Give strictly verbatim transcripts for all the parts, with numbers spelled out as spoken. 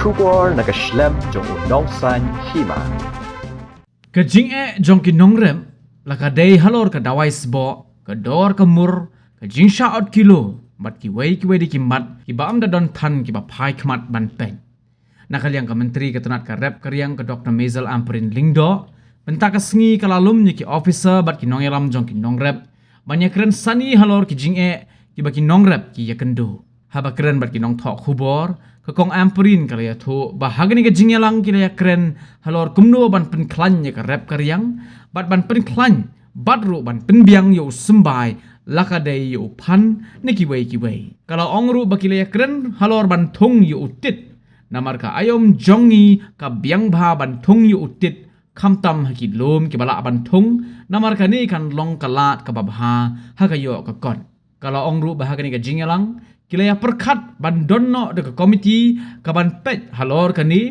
Khubor na ka shlem jong u nongsan hima. Ka jingeh jong ki nongrep la ka dei halor ka dawai sboh, ka dor ka mur, ka jingshah ot kilo bad kiwei kiwei de ki mat kiba ym da don than kiba phai khmat ban peit. Na ka liang ka Myntri ka tnat ka rep ka riang ka Doktor Mazel Ampareen Lyngdoh, mynta ka sngi ka la lum ïa ki officer bad ki nongïalam jong ki nongrep ban ïakren sani halor ki jingeh kiba ki nongrep ki ïakynduh. Haba kren bad ki nongthoh khubor, ka Kong Ampareen ka la ïathuh ba ha kane ka jingïalang ki la ïakren halor kumno ban pynkhlaiñ ïa ka rep ka riang bad ban pynkhlaiñ bad ruh ban pynbiang ïa u symbai la ka dei ïa u phan ne kiwei kiwei. Ka la ong ruh ba ki la ïakren halor ban thung ïa u tit, namar ka aïom jong ngi ka biang bha ban thung ïa u tit, khamtam ha ki lum kiba lah ban thung, namar kane kan long ka lad kaba bha ha ka ïoh ka kot. Ka la ong ruh ba ha kane ka jingïalang ki la ïa pyrkhat ban don noh da ka komiti kaban peit halor kane,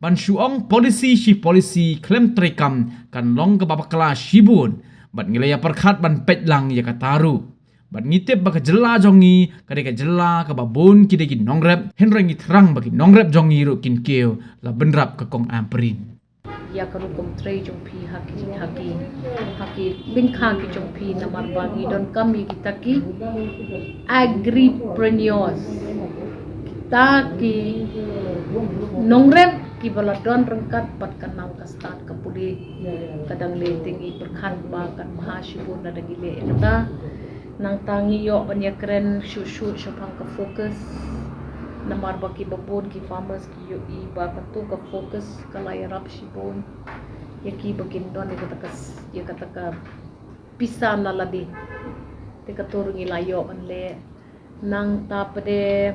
ban shu ong policy shi policy khlem treikam kan long kaba bakla shibun, bad ngi la ïa pyrkhat ban peit lang ïa kata ruh. Bad ngi tip ba ka jylla jong ngi ka dei ka jylla kaba bun ki dei ki nongrep, hynrei ngi thrang ba ki nongrep jong ngi ruh kin kiew, la bynrap ka Kong Ampareen. Ïa ka rukom trei jong phi ha ki, ha ki, ha ki lyngkha ki jong phi, namar ba ngi donkam ïa kita ki agripreneurs, kita ki nongrep kiba la don ryngkat bad ka nang ka stad ka pule. Ka dang leh, te ngi pyrkhat ba kan bha shibun lada ngi leh ïa kata. Nangta ngi ïoh ban ïakren shuh shuh shaphang ka FOCUS, namar ba kiba bun ki farmers ki ïohi ba katu ka FOCUS ka la ïarap shibun ïa ki ba kin don ïa kata ka s-, ïa kata ka pisa na lade. Te katu ruh ngi la ïoh ban leh. Nangta pat de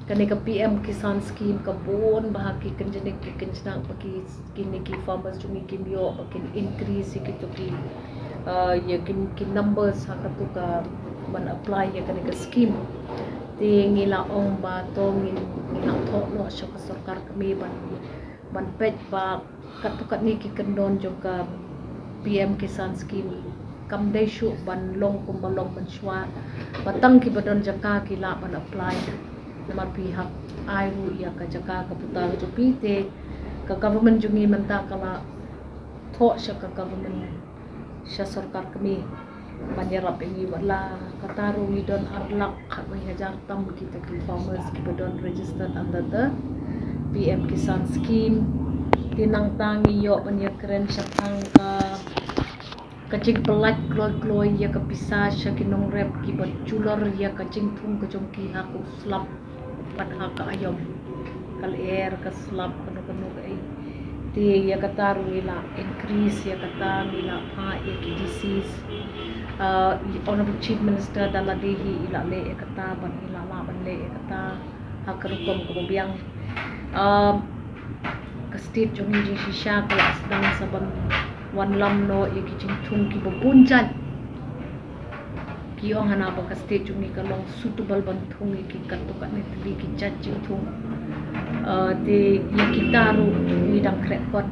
kane ka PM Kisan Scheme ka bun bha ki kynjynjar ki kynjynjar ba ki, kine ki farmers jong ngi kim ïoh ba kin increase ïa kito ki, uh, ïa ki, ki numbers ha katu ka ban apply ïa kane ka scheme. Te ngi la ong ba to ngin, ngi la thoh noh sha ka sorkar kmie ban, ban peit ba katto katne ki kyndon jong ka PM Kisan Scheme kam dei shuh ban long kumba long mynshuwa, ba tang kiba don jaka ki lah ban apply. Namar phi hap ai ruh ïa ka jaka ka puta ka jong phi, te ka government jong ngi mynta ka la thoh sha ka government, sha sorkar kmie ban ïarap ïa ngi. Wat la kata ruh ngi don ar lak khatwei hajar tam kita ki farmers kiba don registered under the PM Kisan Scheme. Te nangta ngi ïoh ban ïakren shaphang ka, ka jingpyllait kloi kloi ïa ka pisa sha ki nongrep kiba julor ïa ka jingthung ka jong ki ha ka slap bad ha ka aïom, ka lyer, ka slap, kano kano kaei. Te ïa kata ruh ngi la increase ïa kata, ngi la phah ïa ki disease. Uh, Honorable Chief Minister da lade hi i la leh ïa kata, bad ngi la lah ban leh ïa kata ha ka rukom kaba biang. Um, ka state jong ngi jingshisha ka la sdang sa ban wanlam noh ïa ki jingthung kiba bun jait. Ki ong hana ba ka state jong ngi ka long suitable ban thung ïa ki katto katne tylli ki jait jingthung. Uh, te ïa kita ruh ngi dang khreh kot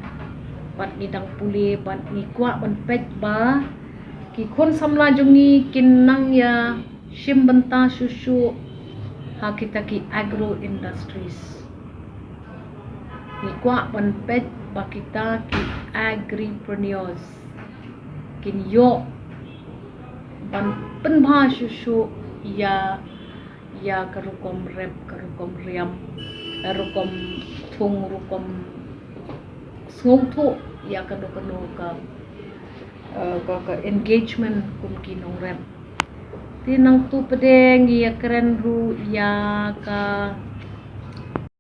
bad ngi dang pule bad ngi kwah ban peit ba ki khun samla jong ngi kin nang ïa shim bynta shuh shuh ha kita ki agro industries. Ngi kwah ban peit ba kita ki agripreneurs kin ïoh ban pynbha shuh shuh ïa, ïa ka rukom rep, ka rukom riam, ka rukom thung, rukom sngewthuh ïa kano kano ka, eh, ka, ka engagement kum ki nongrep. Te nangtu pat de ngi ïakren ruh ïa ka,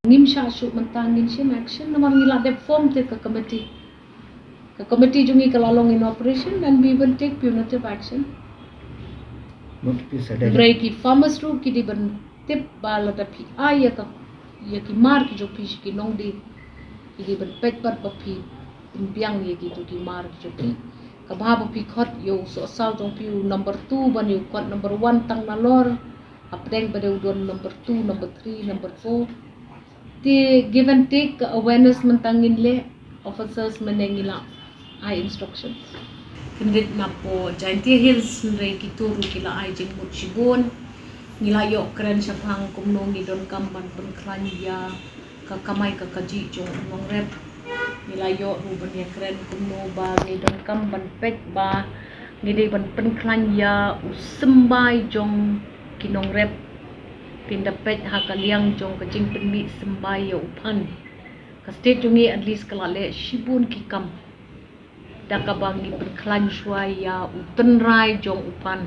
ngim shah shuh mynta ngin shim action namar ngi la dep form te ka committee. Ka committee jong ngi ka la long in operation and we will take punitive action. Hynrei ki farmers ruh ki dei ban tip ba lada phi ai ïa ka, ïa ki mar ki jong phi sha ki nongdie, ki dei ban peit pat ba phi pynbiang ïa kito ki mar ki jong phi. Ka bha ba phi khot ïa u sohsaw jong phi u number two ban ïa u khot number one tang nalor. Hapdeng ba dei u don number two, number three, number four. Te give and take, ka awareness mynta ngin leh, officers mynne ngi la ai instructions. Khyndiat napoh Jaintia Hills hynrei kito ruh ki la ai jingmut shibun. Ngi la ïoh kren shaphang kumno ngi donkam ban pynkhlaiñ ïa Ka kamai ka kajih jong u nongrep. Ngi la ïoh ruh ban ïakren kumno ba ngi donkam ban peit ba ngi dei ban pynkhlaiñ ïa u symbai jong ki nongrep. Pynda peit ha ka liang jong ka jingpynmih symbai ïa u phan, ka state jong ngi at least ka la leh shibun ki kam da kaba ngi pynkhlaiñ shuwa ïa u tynrai jong u phan.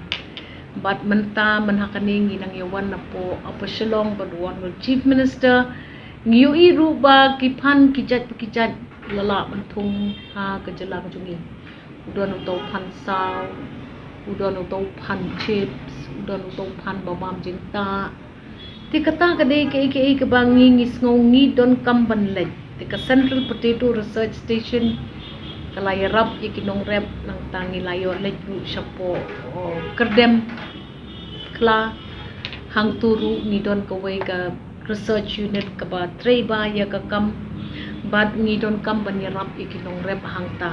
Bad mynta mynha kane ngi nang ïa wan napoh Upper Shillong bad u Honourable Chief Minister. Ngi ïohi ruh ba ki phan ki jait pa ki jait la lah ban thung ha ka jylla ka jong ngi. U don uta u phan saw, u don uta u phan chips, u don uta u phan ba bam jingtah. Te kata ka dei kaei kaei kaba ngi ngi sngew ngi donkam ban leit. Te ka Central Potato Research Station ka la ïarap ïa ki nongrep, nangta ngi la ïoh leit ruh shapoh, oh, Kyrdem Khla. Hangto ruh ngi don kawei ka research unit kaba trei bha ïa ka kam. Bad ngi donkam ban ïarap ïa ki nongrep hangta.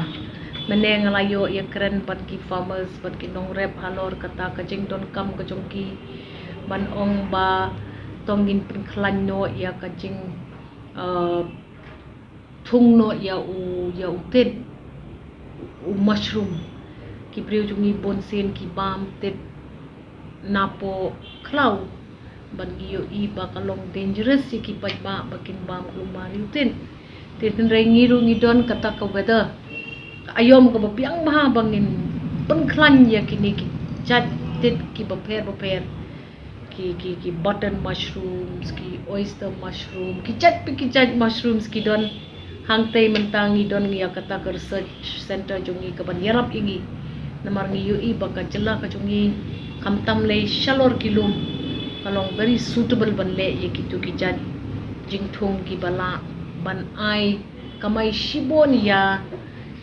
Mynne nga la ïoh ïakren bad ki farmers bad ki nongrep halor kata ka jingdonkam ka jong ki. Ban ong ba to ngin pynkhlaiñ noh ïa ka jing, uh, thung noh ïa u, ïa u tit, u mushroom. Ki briew jong ngi bunsien ki bam tit napoh khlaw. Bad ngi ïohi ba ka long dangerous ïa ki paidbah ba kin bam kulmar ïa u tit. Te hynrei ngi ruh ngi don kata ka weather, ka aïom kaba biang bha ba ngin pynkhlaiñ ïa kine ki jait tit kiba pher ba pher. Ki, ki, ki button mushrooms, ki oyster mushroom, ki jait pa ki jait mushrooms ki don. Hangtei mynta ngi don ngi ïa kata ka research center jong ngi kaban ïarap ïa ngi. Namar ngi ïohi ba ka jylla ka jong ngi khamtam lei shalor ki lum ka long very suitable ban leh ïa kitu ki jait jingthung kiba lah ban ai kamai shibun ïa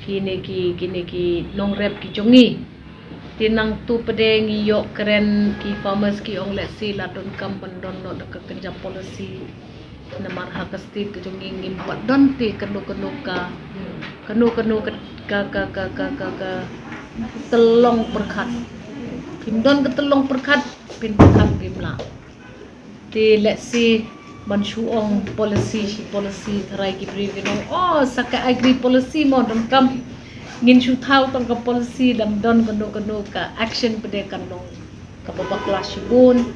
kine ki, kine ki nongrep ki jong ngi. Te nangtu pat de ngi ïoh kren ki farmers ki ong lehse la donkam ban don noh da ka kynja policy. Namar ha ka state ka jong ngi ngim pat don te kano kano ka, kano kano ka, ka, ka tyllong pyrkhat. Phim don ka tyllong pyrkhat, phin pyrkhat phim lah. Te lehse ban shu ong policy shi policy, tharai ki briew kin ong, oh, sa ka agri policy mo donkam. Ngin shu thaw tang ka policy, dam don kano kano ka action pat de kan long kaba bakla shibun.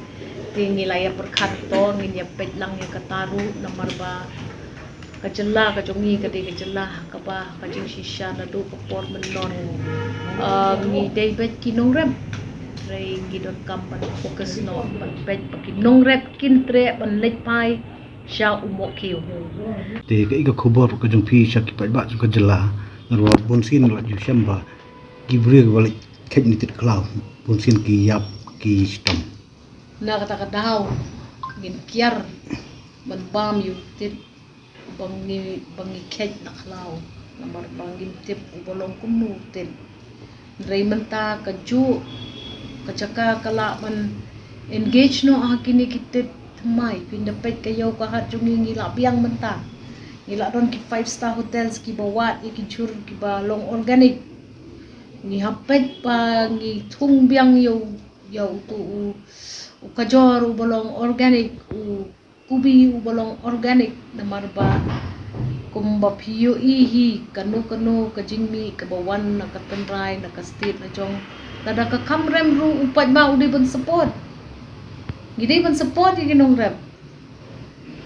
Te ngi la ïa pyrkhat to, ngin ïa peit lang ïa kata ruh namar ba ka jylla ka jong ngi ka dei ka jylla kaba ka jingshisha naduh ka por mynnor, ah, ngi dei beit ki nongrep. Hynrei ngi donkam ban focus noh ban peit ba ki nongrep kin treh ban leit phai sha u mohkhiew. Te kaei ka khubor ka jong phi sha ki paidbah jong ka jylla? Namar bunsien la ju shem ba ki briew kiba leit kheit ne tit khlaw bunsien ki ïap ki shitom. Na kata ka daw ngin kiar ban bam ïa u tit ba ngi, ba ngi kheit na khlaw, namar ba ngim tip uba long kumno u tit. Hynrei mynta kajuh ka jaka ka lah ban engage noh ha kine ki tit thymmai. Phin da peit ka ïew ka hat jong ngi, ngi lah biang mynta. Ngi lah don ki five star hotels kiba wad ïa ki jhur kiba long organic. Ngi hap peit ba ngi thung biang ïa u, ïa utu u, u kajor uba long organic, u kubi uba long organic, namar ba kumba phi ïohi hi, kano kano ka jingmih kaba wan na ka tynrai, na ka state, na jong, lada ka kham rem ruh u paidbah u dei ban support. Ngi dei ban support ïa ki nongrep.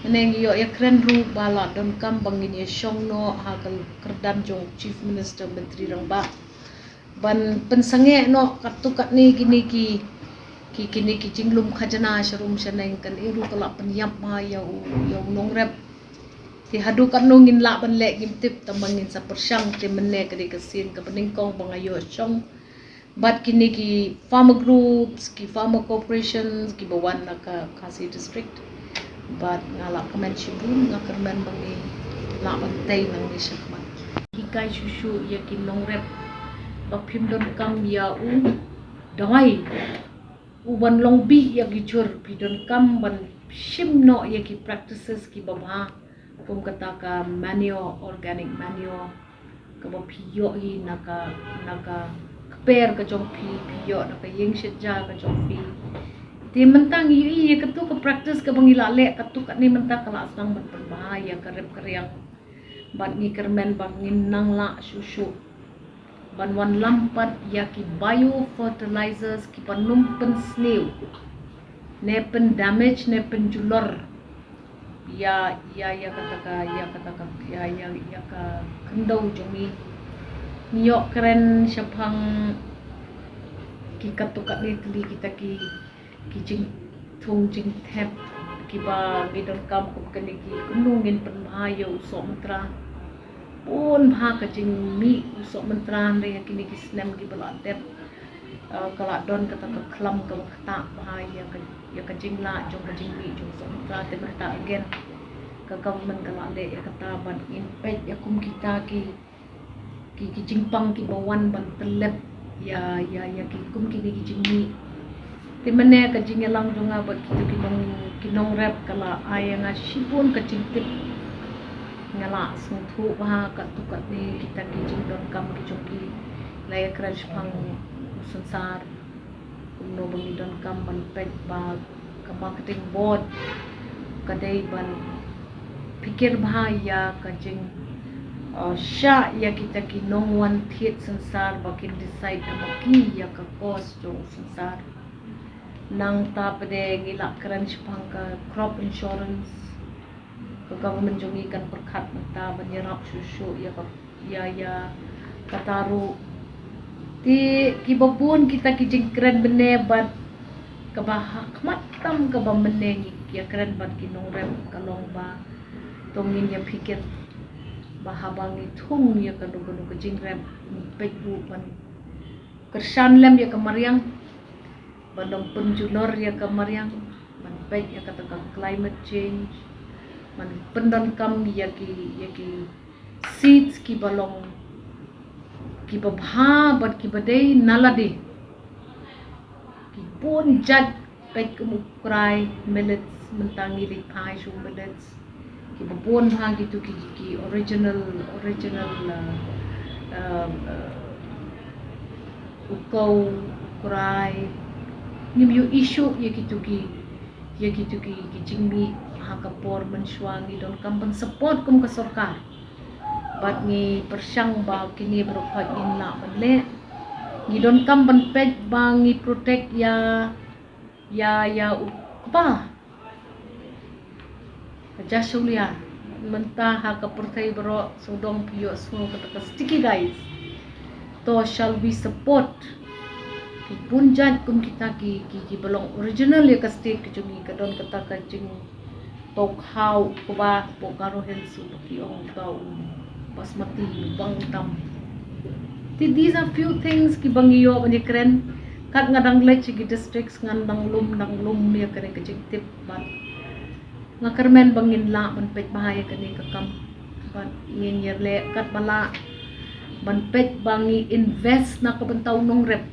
Mynne ngi ïoh ïakren ruh ba la donkam ba ngin ïa shong noh ha ka kyrdan jong Chief Minister, Myntri Rangbah, ban pynsangeh noh katto katne kine ki, ki, kine ki jinglum khajna sharum shaneng, kan ïa ruh ka lah pynïap ma ïa u, ïa u nongrep. Te haduh katno ngin lah ban leh ngim tip, tangba ngin sa pyrshang. Te mynne ka dei ka sien kaba nyngkong ba nga ïoh shong bad kine ki farmer groups, ki farmer corporations kiba wan na ka Khasi district. Bad nga la kmen shibun, nga kyrmen ba ngi lah ban tei nangne shakhmat. Hikai shuh shuh ïa ki nongrep ba phim donkam ïa u dawai u ban long bih ïa ki jhur, phi donkam ban shim noh ïa ki practices kiba bha, kum kata ka manure, organic manure, kaba phi ïoh hi na ka, na ka kper ka jong phi, phi ïoh na ka ïing shet ja ka jong phi. Te mynta ngi ïohi ïa katu ka practice kaba ngi la leh katu katne mynta ka la sdang ban pynbha ïa ka rep ka riang. Bad ngi kyrmen ba ngin nang lah shuh shuh ban wanlam pat ïa ki biofertilizers kiba nym pynsniew ne pyndamage ne pynjulor ïa, ïa, ïa kata ka, ïa kata ka, ïa, ïa, ïa ka khyndew jong ngi. Ngi ïoh kren shaphang ki katu katne tylli kita ki, ki jingthung jingthep kiba ngi donkam kum kane ki, kumno ngin pynbha ïa u soh myntra. Bun bha ka jingmih u soh myntra, hynrei ha kine ki snem kiba la dep, uh, ka la don kata ka khlam kaba ktah bha ïa ka, ïa ka jinglah jong ka jingmih jong u soh myntra. Te mynta again ka government ka la leh ïa kata ban ngin peit ïa kum kita ki, ki, ki jingpang kiba wan ban tyllep ïa, ïa, ïa ki kum kine ki jingmih. Te mynne ka jingïalang jong nga bad kitu ki nong, ki nongrep ka la ai ïa nga shibun ka jingtip. Nga la sngewthuh bha katu katne kita ki jingdonkam ki jong ki. La ïa kren shaphang u synsar, kumno ba ngi donkam ban peit ba ka marketing board ka dei ban pyrkhat bha ïa ka jing, uh, shah ïa kita ki nongwan thied synsar ba kin decide da ma ki ïa ka cost jong u synsar. Nangta pat de ngi la kren shaphang ka crop insurance. Ka government jong ngi kan pyrkhat mynta ban ïarap shuh shuh ïa ka, ïa, ïa kata ruh. Te kiba bun kita ki jingkren mynne bad kaba ha khmat tam kaba mynne ngi ïa kren bad ki nongrep ka long ba to ngin ïa pyrkhat ba haba ngi thung ïa kano kano ka jingrep, ngi peit ruh ban kyrshan lem ïa ka mariang, ban nym pynjulor ïa ka mariang, ban peit ïa kata ka climate change, ban pyndonkam ïa ki, ïa ki seeds kiba long kiba bha bad kiba dei na lade. Ki bun jait, peit kum u krai, millets, mynta ngi leit phai sha u millets. Kiba bun bha kitu ki, ki, ki original, original, uh, um, uh, u kaw, u krai. Ngim ïohi shuh ïa kitu ki, ïa kitu ki, ki jingmih ha ka por mynshuwa. Ngi donkam ban support kum ka sorkar. Bad ngi pyrshang ba kine baroh khoit ngin lah ban leh. Ngi donkam ban peit ba ngi protect ïa, ïa, ïa u kpa. Ka jashaulia. Mynta ha ka pyrthei baroh sawdong phi ïohsngew kata ka sticky guys. To shall we support? Ki bun jait kum kita ki, ki, kiba long original ïa ka state ka jong ngi, ka don kata ka jing, to khaw kaba hapoh Garo Hills uba ki ong uta u basmati, u bang tam. Te these are few things kiba ngi ïoh ban ïa kren. Kat nga dang leit sha ki districts ngan dang lum, dang lum ïa kane ka jingtip bad nga kyrmen ba ngin lah ban peit bha ïa kane ka kam. Bad ngin ïa leh katba lah ban peit ba ngi invest na ka bynta u nongrep.